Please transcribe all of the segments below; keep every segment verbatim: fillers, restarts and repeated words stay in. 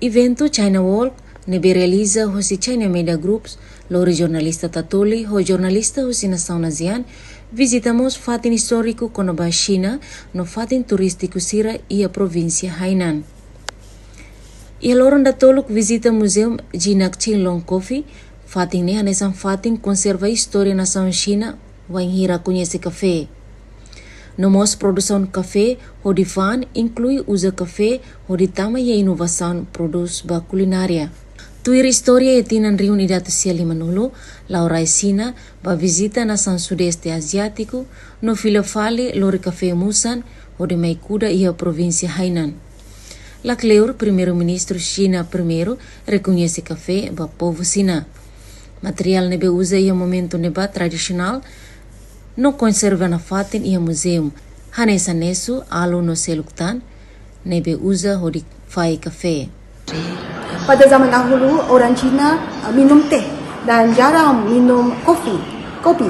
Eventu China Walk, ne'ebé realiza husi China Media Groups, lori jornalista Tatoli ho jornalista husi nasaun ASEAN, vizita mós fatin istóriku kona-ba Xina no fatin turístiku sira iha provínsia Hainan. Iha loron datoluk vizita Muzeu Jinak Qinglong Coffee, fatin ne'e hanesan fatin konserva istória nasaun Xina, wainhira koñese kafé. No mós produsaun kafé hodi fa'an inklui uza kafé hodi tama iha inovasaun prodús ba kulinária. Tuir istória iha tinan rihun ida atus sia lima-nulu, la'o rai Xina ba vizita nasaun Sudeste Aziátiku, no fila fali lori kafé musan hodi mai kuda iha provínsia Hainan. Lakleur, Primeiru-Ministru Xina Primeiru rekoñese kafé ba povu Xina. Materiál ne'ebé uza iha momentu ne'ebá tradisionál no konserva nafatin iha muzeu, hanesan nesu, alu no seluk tan ne'ebé uza hodi fahe kafé. Pada zaman dahulu, orang Cina, uh, minum teh dan jarang minum kopi. Kopi.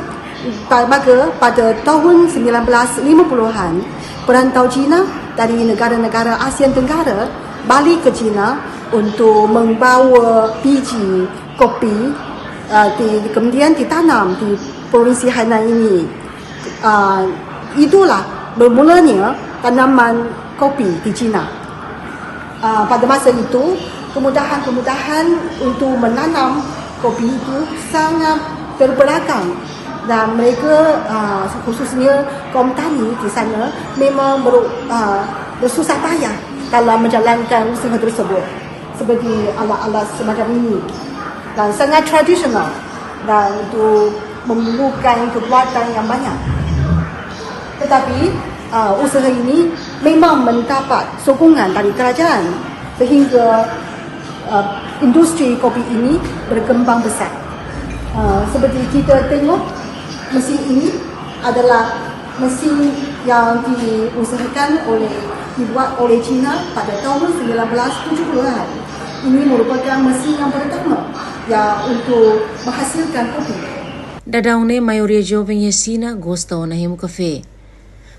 Pa-, maka pada tahun sembilan belas lima puluhan, perantau Cina dari negara-negara Asia Tenggara balik ke China untuk membawa biji kopi, uh, di, kemudian ditanam di provinsi Hainan ini. Uh, itulah bermulanya tanaman kopi di China. Uh, pada masa itu, kemudahan-kemudahan untuk menanam kopi itu sangat terberagam dan mereka, uh, khususnya kaum tani di sana memang ber-, uh, bersusah payah dalam menjalankan usaha tersebut, seperti alat-alat semacam ini, dan sangat tradisional dan itu memerlukan kekuatan yang banyak. Tetapi, uh, usaha ini memang mendapat sokongan dari kerajaan sehingga, uh, industri kopi ini berkembang besar. Uh, seperti kita tengok, mesin ini adalah mesin yang diusahakan oleh, dibuat oleh China pada tahun sembilan belas tujuh puluhan. Ini merupakan mesin yang pertama, ya, untuk menghasilkan kopi. Daudaun ne'e maioria joven iha Xina gosta ona hemu kafé.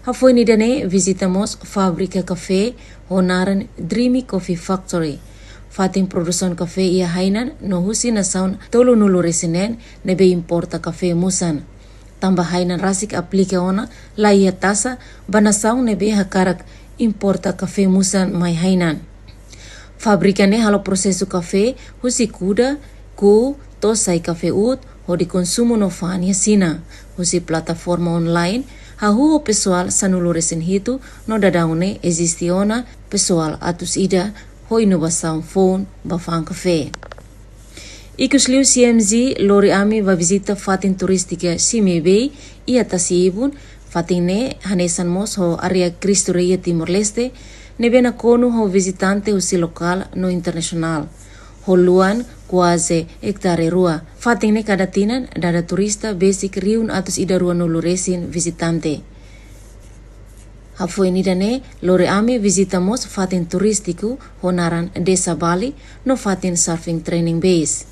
Hafoin ida-ne'e vizita mós fábrika kafé ho naran Dreamy Coffee Factory. Fatin produsaun kafé iha Hainan no husi nasaun tolunulu-resin-neen ne'ebé importa kafé musan. Tanba Hainan rasik aplika ona laiha taxa ba nasaun ne'ebé hakarak importa kafé musan mai Hainan. Fábrika ne'e halo prosesu kafé husi kuda, kuu, to'o sai kafé uut, hodi konsumu no fa'an iha Xina. Husi plataforma online, hahú ho pesoál sanulu-resin-hitu, no daudaun ne'e eziste ona pesoál atus ida ho inovasaun foun ba fa'an kafé. Ikus liu C M G lori ami ba vizita fatin turístika Sime Bay iha tasi ibun, fatin ne'e hanesan mós ho área Cristo Rei iha Timor-Leste, ne'ebé nakonu ho vizitante husi lokál no internasionál. Ho luan kuaze ektare rua. Fatin ne'e kada tinan dada turista besik rihun atus ida ruanulu-resin vizitante. Hafoin ida-ne'e, lori ami vizita mós fatin turístiku ho naran Desa Bali no fatin surfing training base.